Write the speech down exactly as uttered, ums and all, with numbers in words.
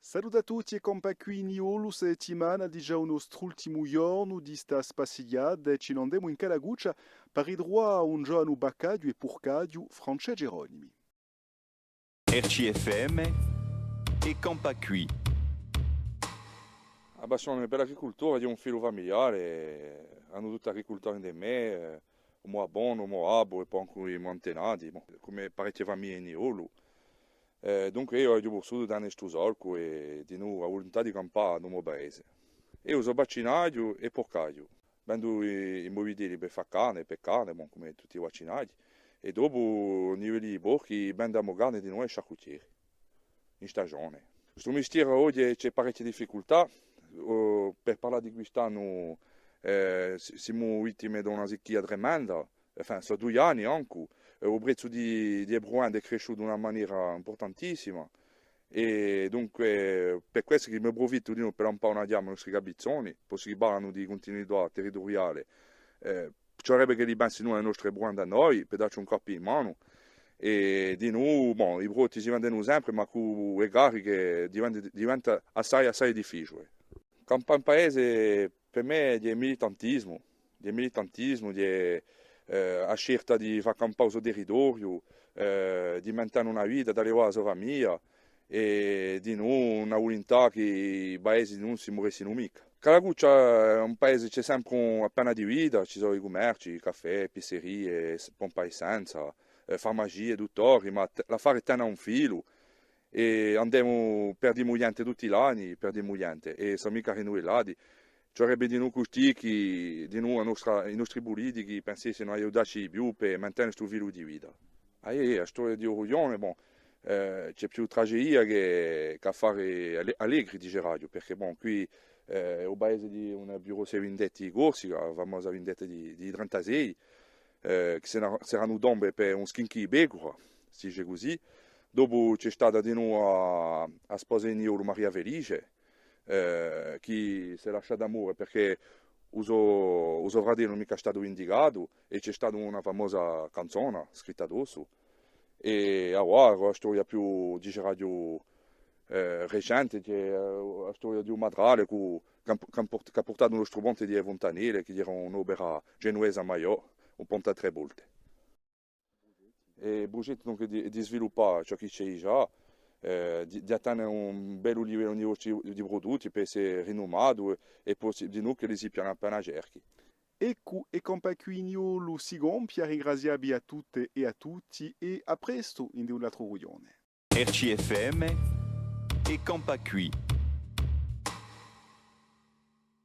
Salute à tutti è campà quì in Niolu, sta settimana hè digià u nostru ultimu ghjornu di sta spassighjata è ci n'andemu in Calacuccia per ritruvà un ghjovanu vaccaghju è purcaghju, Francè Geronimi. R C F M è campà quì. A passione per l'agricultura hè un filu famigliale, anu tutti agricultori ind'è mè, eh, u mo abbonu, u mo babbu è po ancu i mo antenati, bon, cum'è parechje famiglie in Niolu. Eh, dunque eiu aghju vulsutu dà ne stu solcu è dinù a vulintà di campà in u mo paese. Eiu sò vaccinaghju è purcaghju. Vendu i, i mo vitelli per fà carne, per carne, bon, cum'è tutti i vaccinati. È dopu, a livellu di i porchi, vendu a mo carne dinù à i sciarcutieri, in stagione. Stu mistieru oghje ci hè parechje difficultà, o, per parlà di quist'annu, eh, si-, simu vittime d'una sicchia tremenda, enfin, sò dui anni ancu, eh, u prezzu di, di e pruende hè cresciutu d'una manera impurtantissima, è dunque, per questu chì mi prufittu dinù per lampà una chjama à i nostri capizzoni, postu chì parlanu di cuntinuità territuriale, eh, ci vulerebbe ch'elli pensinu à e nostre pruende à noi, per dacci un colpu in manu, è dinù, bon, i prudotti si vendenu sempre, ma cù e cariche diventa, diventa assai, assai difficiule. Campà in paese per mè hè militantismu, hè militantismu, hè, eh, a scelta di fà campà u so territoriu, eh, di mantene una vita, d'allevà a so famiglia, è dinù una vulintà chì i paesi ùn si muressinu micca. Calacuccia hè un paese, ci hè sempre un, appena di vita, ci sò i cummerci, caffè, pizzerie, s-, pompa à essenza, eh, farmacie, duttori, ma t-, l'affare tene à un filu, è andemu, perdimu ghjente tutti l'anni, perdimu ghjente, è sò micca rinnuvellati. Ci vulerebbe dinù custì chì, dinù a nostra, i nostri pulitichi pensessinu à aiutacci di più per mantene stu filu di vita. Ah, iè, iè, a storia di u rughjone, bon, eh, ci hè più tragedia chè, chè affari alle-, allegri, diceraghju, perchè, bon, quì, eh, u paese di una più grossa vindetta di Corsica, a famosa vindetta di, di trentasei, eh, chì s'era-, s'eranu tombe per un schinchì di pecura, si dice cusì. Dopu ci hè stata dinù a, a sposa di Niolu, Maria Felice, eh, chì s'hè lasciata more perchè u so, u so fratellu ùn hè micca statu vindicatu, è ci hè stata una famosa canzona scritta addossu. È avà, a storia più, diceraghju, eh, recente, chì hè, eh, a storia di u Matrale cù, chì hà, chì hà purt-, chì hà purtatu u nostru ponte di e Funtanelle, chì era un'opera genuesa maiò, un ponte à trè volte. È u prughjettu, dunque, di, di sviluppà ciò chì ci hè digià, eh, di, di attene un bellu livellu di, di, di prudutti per esse rinnumatu è, è po si-, dinù ch'elli si pianu appena cerchi. Eccu, è campà quì in Niolu si compie, à ringrazià vi à tutte è à tutti, è à prestu in un altru rughjone. R C F M, è campà quì.